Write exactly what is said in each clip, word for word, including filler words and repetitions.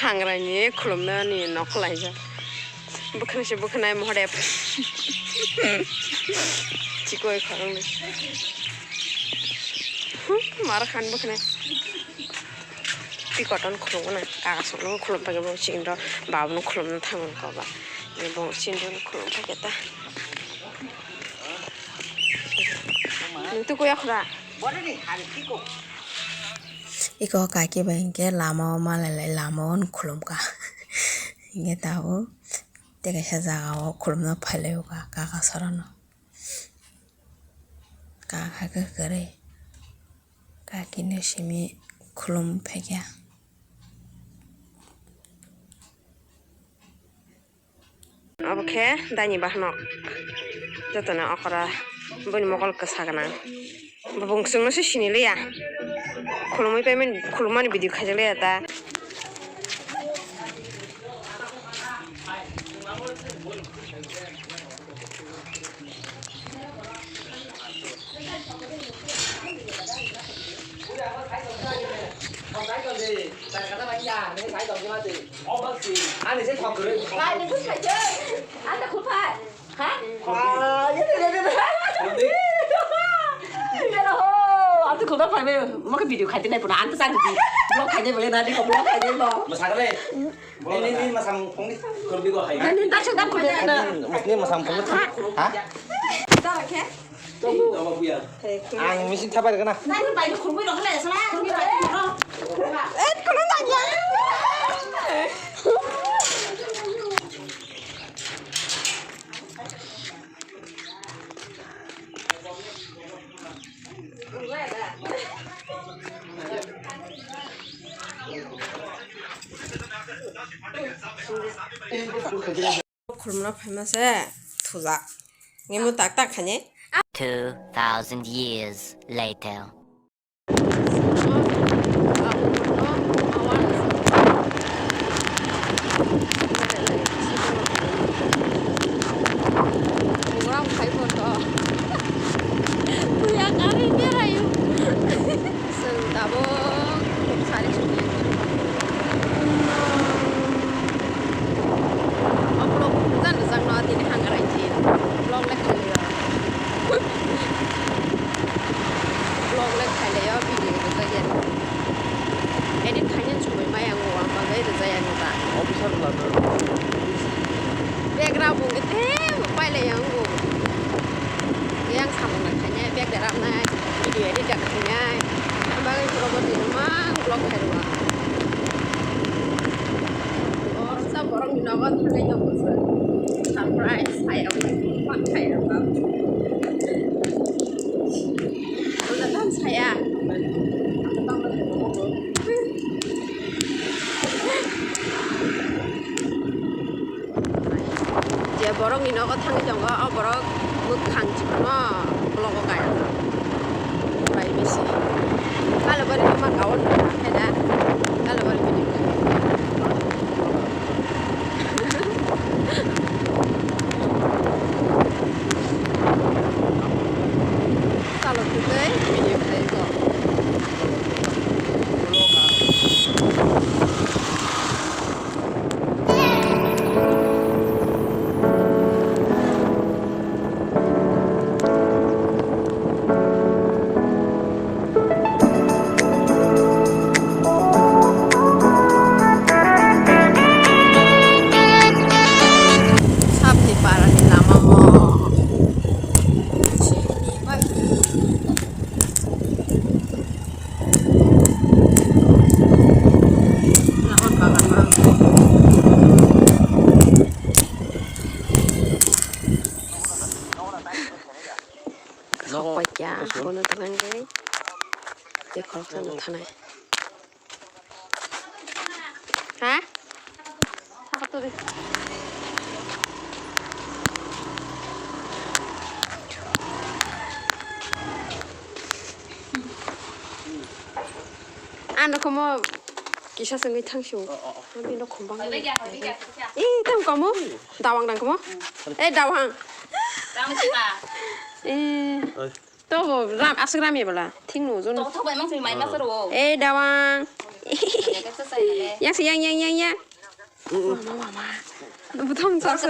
Hangrani khulumnani nokhlaijak. Bwkhwnai se bwkhwnai mohrep. Chikoi khoroknwi. Hmm, mar khan bwkhwnai. Twi koton khulumna, kaka songno khulum phaikhe bo chini ro, babuno khulumna thango koba. Bo chini ro khulum phaikhe ta. Nung twi kuya khura. Iko kaki bai hwnkhe lama o malailai lama o khulumkha. Hwnkhe tabuk tei kaisa jaga o khulumna phailaio kaka sorono. Kaka khe kwrwi kaki no simi khulum phaikha. Obo khe daini bahanok. Jotono okra boni mokol kwsa gwnang. Bo bwswngno se sini liya. Khulumwi payment khulumani video khaijak liya ta. Ante khulpa phai be, mo khe video khai de nai puna, ante sa di, vlog khai de bole na di, vlog khai de mo. Masakale. Ini, ini masang phone ni, kurbi ko hai. Ini tak sedap ko de na. Ini masang phone ni. Ha? Kita rakhe. Ang misi thapai rwgwna. Nani bai khurmui rok le sala, khurmui bai khurmui rok. Eh, kono nanya. Khulumna phaima se thujak. Nini tak tak khainai. Two thousand years later. Chwng tabuk sari suri. O vlog rijak rijak no tini hangarai di. Vlog le khailaiyo. Vlog le khailaiyo, video rijak ya. Edit khaina chumui maya ngo, ang bagwi rijak ya ngo ta. Officer lama. Background bo khe tei pailaiya ngo. Yang samung nang khainai, bag da ramnai, video edit da khainai. Ang bagwi borok bo tini mang vlog khai rwma. O sa borok ni nogo thangwi tongo sa. Surprise, saya man khai rwma. Ang da tang saya. Ang da tang. Je borokni nogo thangwi tongo, o borok bwkhang chikon no blogo kaya. Privacy. Kalabari ma kawan kaya khe da. Kalabari bini. Chalo tei video khlai ko. Sabni parani lama o. Nogo. Paikya, bono tanang khe. Tei khoroksa no thanai. Ha? Saka turi. Ano komo kisa sengwi thangsu. Ami no khombang. Eh, tam komo. Dawang dang komo. Eh, dawang. Eh. To bo ram, aswk ram ya bwla. Thik no jon. To thok bai mang sing mai ma soro. Eh, dawang. Yang se yang, yang, yang, yang. Mama, mama. Buthong sa se.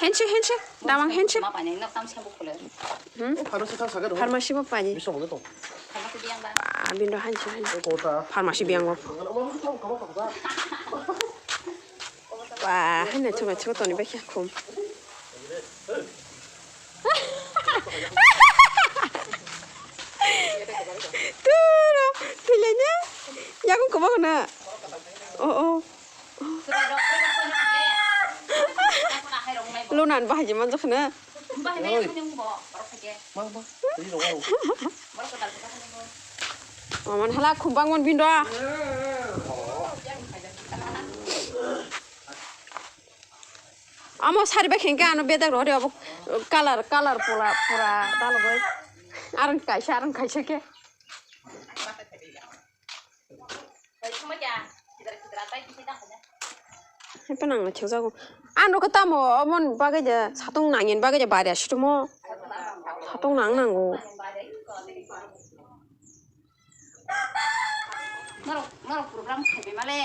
Handshake, handshake. Damang handshake. Hmm? Pharmacy thang sakhe rw. Pharmacy bo pani. Bising bo tong. Ah, bindo handshake, handshake. Kota. Pharmacy biang bo. Wah, hai naithok naithok toni bai khe khum. Turo, thwilaina. Yakung kwbangma na. Oh, oh. Lunan bahai je manjak khna. Oi. Ma, ma. Twi rw. Maman hala khum bangman bindo. Amo sari bai khengkhe ano bedak rw ri obo color, color pura, pura dalogoi. Arang kaisa, arang kaisa khe. Haiphano ang thengjago. Ang nokha tamo omo bagwi de satung nangin bagwi de bari aswtumo. Satung nang nango. Norok, norok program khaibai male.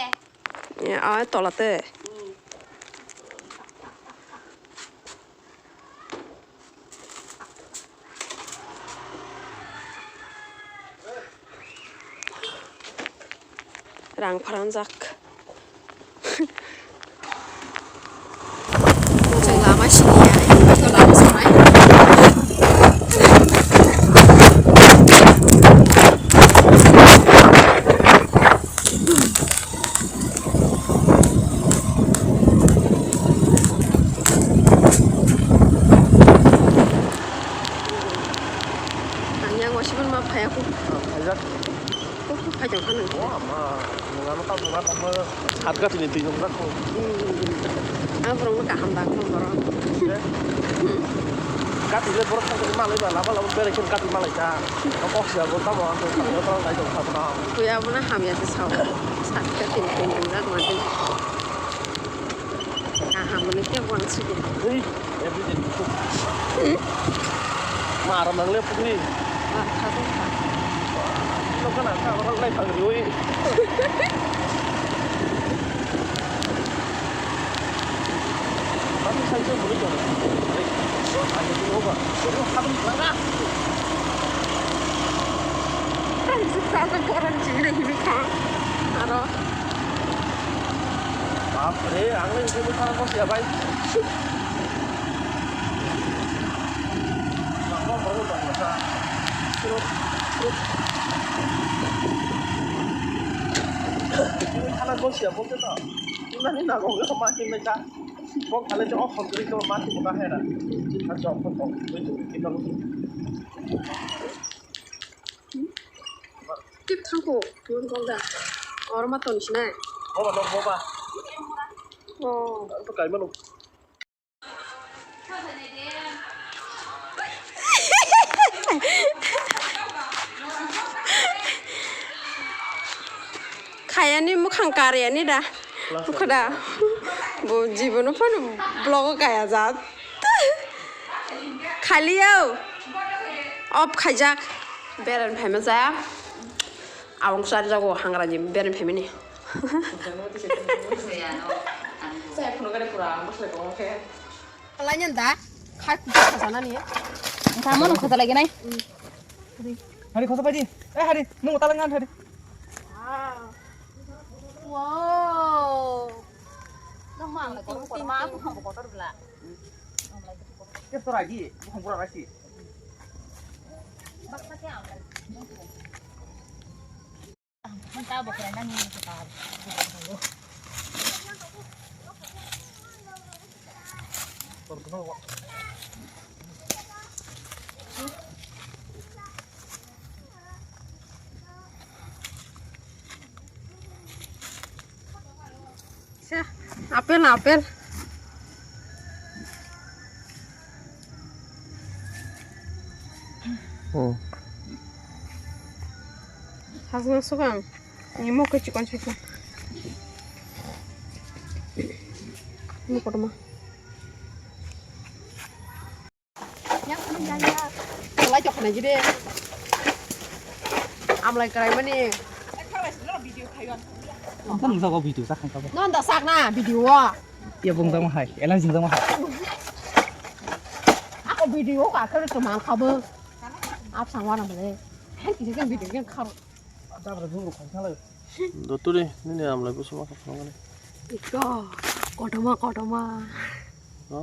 Eh, a tola te. Hmm. Rang pharanjak. Chwng lama sini ya, ini lama samai. Ang yang wasiman ma phaya ko. Kok phai jang khan. Wah, ma, nungano ta nungano ta. Hat gati ni twi nungjak ko. Hmm. Ang borok no kaham da ko borok. Eh? Gati le borok thang malai ba laba laba bere khen gati malai ta. Kok sia bo tamo ang ko. Kuya bo na hamya se sao. Hat gati ni twi nungjak ma twi. Kaham ni khe bo ang sidi. Hey, everything. Ma aram nang le putri. Ah, kha kha. Nokha na kha, nokha lai phang riwi. Kami sai se buli jong. Ani tu hoba. Buli kha buli kha. Ang suk sa sa koran chini na himi kha. Aro. Bapre, ang le buli kha ko sia bai. Thana gosiya bokhe to. Imani nago wngkha ma hinwi ta. Bok thale je o khonjri to ma hinwi ma hera. Chikha jok ko to. Tip thangko, tun kong da. Or ma ton sinai. Boba no boba. Oh. To kaimano. Khayani mukhang karyani da. Bukhuda. Bo jibono phano vlog o kaya jat. Khali o. Off khaijak. Beran phaima ja. Abang sari jago hangrani beran phaimani. Saya phunukani pura masle kong khe. Lainyan da, khai kuchuk khasanani. Tamo nung khata lagi nai. Hari khosa paidi. Eh, hari, nung talang ngan hari. Wow. Nang mang ko ma ko kotor bla. Ke to ragi, bukan pura ragi. Sa, apel, apel. Hmm. Hasna sukang. Ni mo ke chikon chikon. Ni kotor ma. Lai chok khana jide. Amlai kwrai mani. Ang khe nungjago video sak kha kabo. Non da sak na video o. Ya bung jang hai, elang jing jang hai. Ako video ka khe to man khabo. Ap sang wana bole. Hai kisi kan video kan kharo. Dabra jung rok kha lai. Doturi nini amlai busu ma kha phang ni. Iko, kotoma, kotoma. Ha?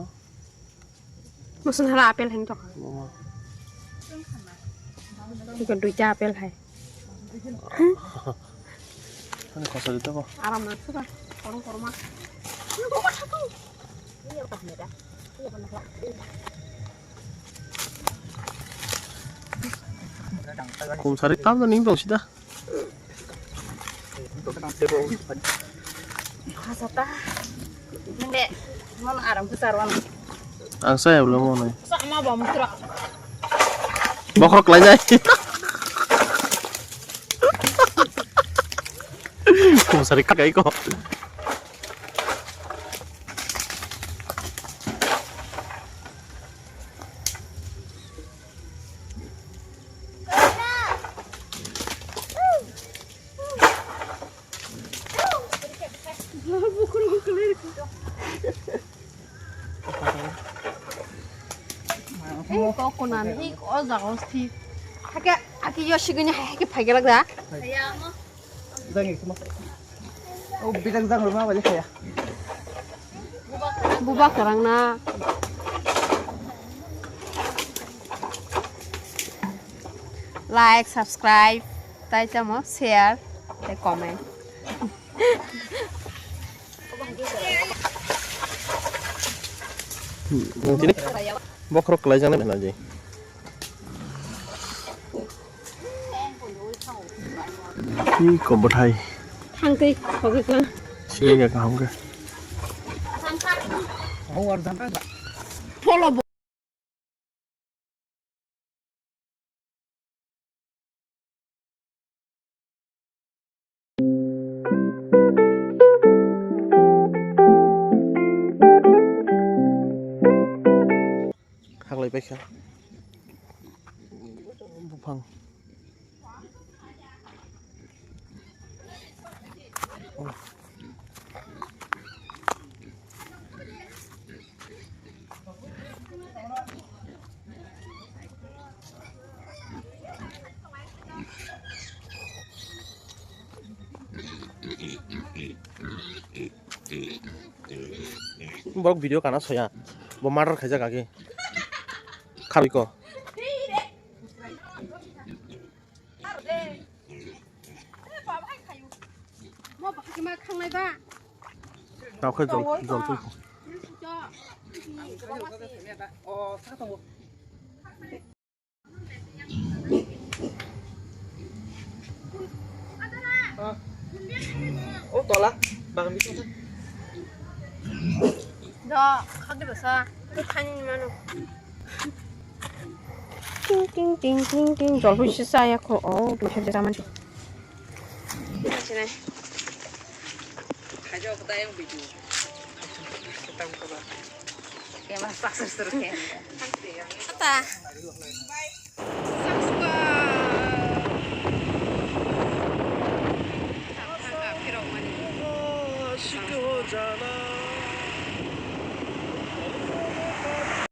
Musun hala apel hai tok. Mama. Iko duita apel hai. Ani khosari to ko. Aram na suka. Korong korma. Ini kok satu. Ini apa beda? Ini apa nak? Kum sari tam to ning dong sida. Hasata. Mende, mon aram kusar wan. Ang saya belum mau nih. Sama bom truk. Bokrok lain aja. Kum sari kakai kok. Ei, kok konan, ei, o jaga o sthi. Hake, hake, yo sigini, hake, phai gelak da. Jang ekma. O bidang jang ruma bali khaya. Buba karang na. Like, subscribe, tai tamo share, tai comment. Bokrok kelaijak nai belai je. Ih, kok bwthai. Hangtwi khogwi kla. Sini ya kaham ke. Polo bo. Haklai paikha buphang. Borok video kana soya, bo murder khaijak agi. Kharwi ko. Tao khe jol, jol twi. O tola, bagan bising. Do, khagwi bwsa, twi khaini mano. Ting, ting, ting, ting, ting. Jol pui sisa ya kho. Oh, dui khe jaman. Sini. Khajo kota yang video. Kita buka ba. Kema sak sur sur khe. Kata.